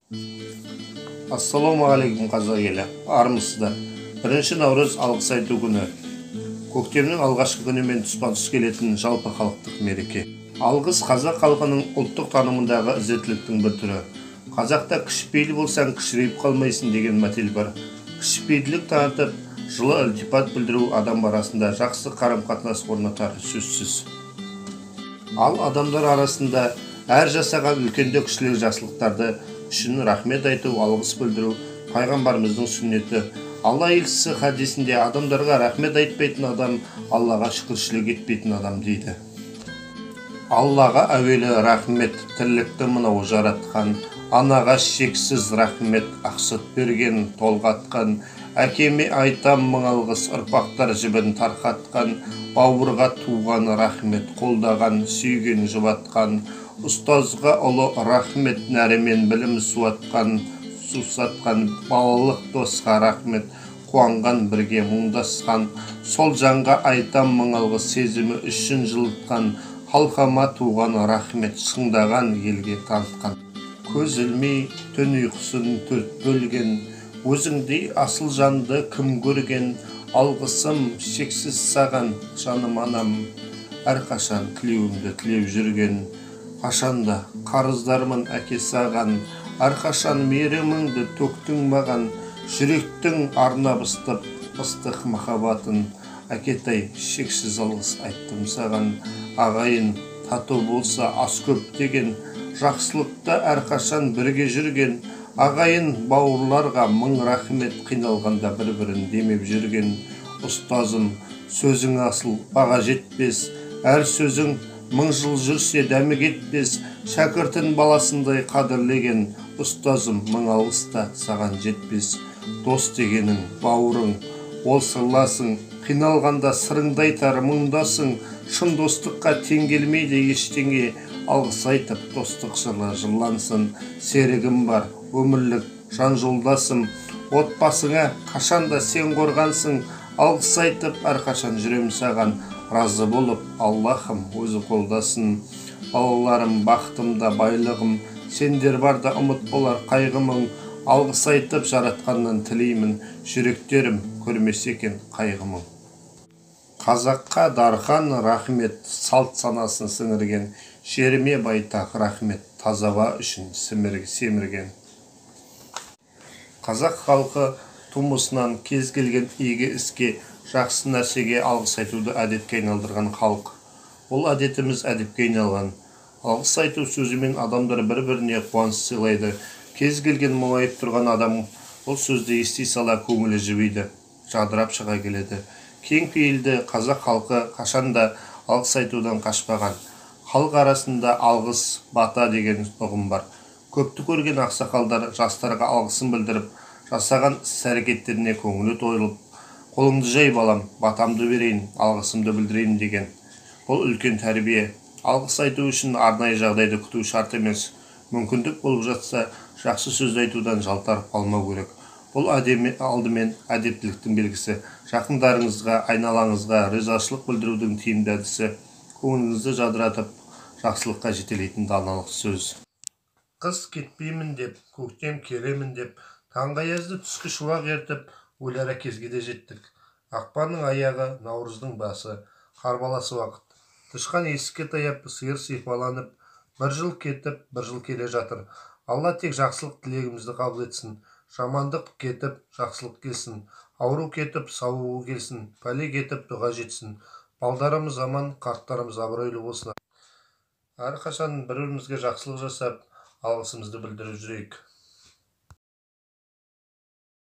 Ассалаумағалейкум, қазақ елі, армысыздар. 1 наурыз алғыс айту күні. Көктемнің алғашқы күнімен тұспа-тұс келетін жалпы халықтық мереке. Алғыс қазақ халқының ұлттық танымындағы ізеттіліктің бір түрі. Қазақта кішіпейіл болсаң, кішірейіп қалмайсың деген мәтел бар. Кішіпейілділік танытып, жылы ілтипат білдіру адам арасында жақсы қарым-қатынас орнатары сөзсіз. Ал адамдар арасында әр жасаған үлкенді кішілік жақсылықтарды үшін рахмет айту, алғыс білдіру пайғамбарымыздың сүннеті. Алла елшісі хадисінде адамдарға рахмет айтпайтын адам Аллаға шүкіршілік етпейтін адам дейді. Аллаға әуелі рахмет, тірлікті мынау жаратқан, анаға шексіз рахмет, ақ сүт берген, толғатқан, әкеме айтам мың алғыс, ұрпақтар жібін тарқатқан, бауырға туған рахмет, қолдаған, сүйген, жұбатқан, ұстазға ұлы рахмет, нәрімен білім суатқан, сусатқан, балалық досқа рахмет, қуанған бірге мұңдасқан, сол жанға айтам мың алғыс, сезімі үшін жылытқан, халқыма туған рахмет, шыңдаған елге танытқан. Көз ілмей түн ұйқысын төрт бөлген, өзіңдей асыл жанды кім көрген, алғысым шексіз саған, жаным анам, әрқашан тілеуімді тілеп жүрген. Қашанда қарыздармын әке саған, әрқашан мейіріміңді төктің маған, жүректің арнап ыстық, ыстық махаббатын, әкетай шексіз алғыс айттым саған. Ағайын тату болса ас көп деген, жақсылықта әрқашан бірге жүрген, ағайын бауырларға мың рахмет, қиналғанда бір-бірін демеп жүрген. Ұстазым, сөзің асыл, баға жетпес, әр сөзің мың жыл жүрсе дәмі кетпес, шәкіртін баласындай қадірлеген, ұстазым мың алғыс та саған жетпес. Дос дегенің бауырың, ол сырласың, қиналғанда сырыңды айтар мұңдасың, шын достыққа тең келмейді ештеңе, алғыс айтып достық жырлы жырлансын. Серігім бар, өмірлік жан жолдасым, отбасыңа қашанда сен қорғансың, алғыс айтып әрқашан жүрем саған, разы болып Аллахым өзі қолдасын. Балаларым, бақытым да байлығым, сендер барда ұмыт болар қайғымың, алғыс айтып жаратқаннан тілеймін, жүректерім көрмесе екен қайғымың. Қазаққа дархан рахмет, салт санасын сіңірген, жеріме байтақ рахмет, таза ауа үшін семірген. Қазақ халқы тумысынан кез келген игі іске, жақсы нәрсеге алғыс айтуды әдетке айналдырған халық. Бұл әдетіміз әдепке айналған. Алғыс айту сөзімен адамдар бір-біріне қуаныш сыйлайды. Кез келген мұңайып тұрған адам бұл сөзді ести сала көңілі жібиді, жадырап шыға келеді. Кең пейілді қазақ халқы қашанда алғыс айтудан қашпаған. Халық арасында алғыс бата деген ұғым бар. Көпті көрген ақсақалдар жастарға алғысын білдіріп, жасаған іс-әрекеттеріне көңілі тойылып, қолыңды жай балам, батамды берейін, алғысымды білдірейін деген. Бұл үлкен тәрбие. Алғыс айту үшін арнайы жағдайды күту шарт емес. Мүмкіндік болып жатса, жақсы сөзді айтудан жалтарып қалмау керек. Бұл алдымен әдептіліктің белгісі. Жақындарыңызға, айналаңызға ризашылық білдірудің тиімді әдісі. Көңіліңізді жадыратып, жақсылыққа жетелейтін даналық сөз. Қыс кетпеймін деп, көктем келемін деп, таңғы аязды түскі шуақ ертіп, өлара кезге де жеттік. Ақпанның аяғы, наурыздың басы, қарбаласы уақыт. Тышқан есікке таяп, сиыр сипаланып, бір жыл кетіп, бір жыл келе жатыр. Алла тек жақсылық тілегімізді қабыл етсін. Жамандық кетіп, жақсылық келсін. Ауру кетіп, сауығу келсін. Пәле кетіп, дұға жетсін. Балдарымыз аман, қарттарымыз абыройлы болсын. Әрқашан бір-бірімізге жақсылық жасап, алғысымызды білдіріп жүрейік.